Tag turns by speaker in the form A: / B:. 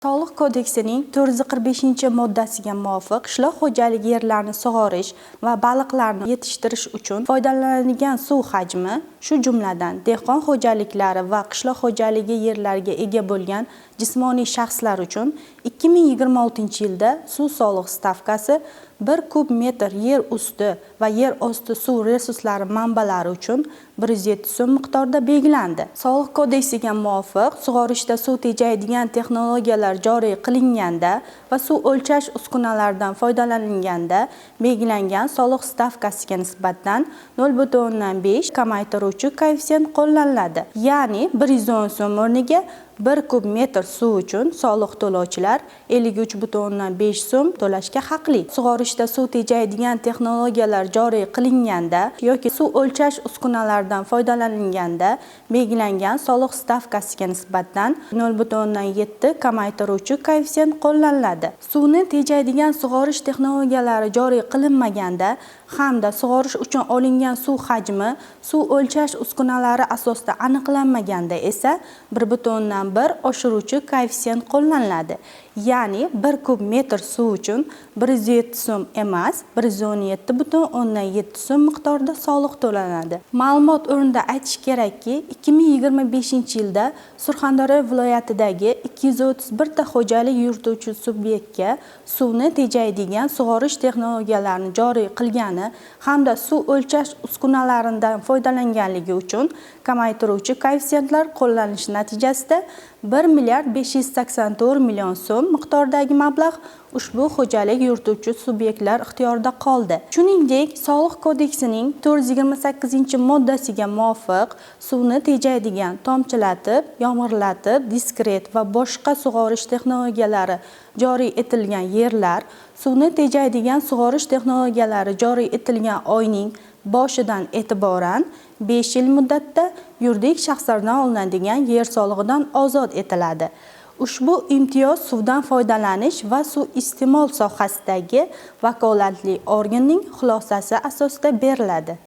A: Soliq kodeksining 445-moddasiga muvofiq, qishloq xo'jaligi yerlarini sug'orish va baliqlarni yetishtirish uchun foydalaniladigan suv hajmi, shu jumladan, dehqon xo'jaliklari va qishloq xo'jaligi yerlariga ega bo'lgan jismoniy shaxslar uchun 2026-yilda suv soliq stavkasi 1 kub metr yer usti va yer osti suv resurslari manbalari uchun 107 so'm miqdorida belgilandi. Soliq kodeksiga muvofiq, sug'orishda suv tejaydigan texnologiyalar joriy qilinganda va suv o'lchash uskunalaridan foydalanilganda belgilangan soliq stavkasiga nisbatan 0,5 kamaytiruvchi koeffitsient qo'llaniladi. Ya'ni 110 so'm o'rniga 1 kub metr suv uchun soliq to'lovchilar 53,5 so'm to'lashga haqli. Sug'orishda suv tejaydigan texnologiyalar joriy qilinganda yoki suv o'lchash uskunalaridan foydalanilganda belgilangan soliq stavkasiga nisbatan 0,7 kamaytiruvchi koeffitsient qo'llaniladi. Suvni tejaydigan sug'orish texnologiyalari joriy qilinmaganda hamda sug'orish uchun olingan suv hajmi suv o'lchash uskunalari asosida aniqlanmaganda esa 1,1 oshiruvchi koeffitsient qo'llaniladi. Ya'ni 1 kub metr suv uchun 107 so'm emas, 117,7 so'm miqdorida soliq to'lanadi. Ma'lumot o'rnida aytish kerakki, 2025-yilda Surxondaryo viloyatidagi 231 ta xo'jalik yurituvchi subyektga suvni tejaydigan sug'orish texnologiyalarini joriy qilgani hamda suv o'lchash uskunalaridan foydalanganligi uchun kamaytiruvchi koeffitsiyentlar qo'llanilishi natijasida 1 milliard 584 million so'm miqdoridagi mablag' ushbu xo'jalik yurituvchi subyektlar ixtiyorida qoldi. Shuningdek, Soliq kodeksining 428-moddasiga muvofiq suvni tejaydigan tomchilatib, yomg'irlatib, diskret va boshqa sug'orish texnologiyalari joriy etilgan yerlar suvni tejaydigan sug'orish texnologiyalari joriy etilgan oyning boshidan e'tiboran 5 yil muddatda yuridik shaxslardan olinadigan yer solig'idan ozod etiladi. Ushbu imtiyoz suvdan foydalanish va suv iste'mol sohasidagi vakolatli organning xulosasi asosida beriladi.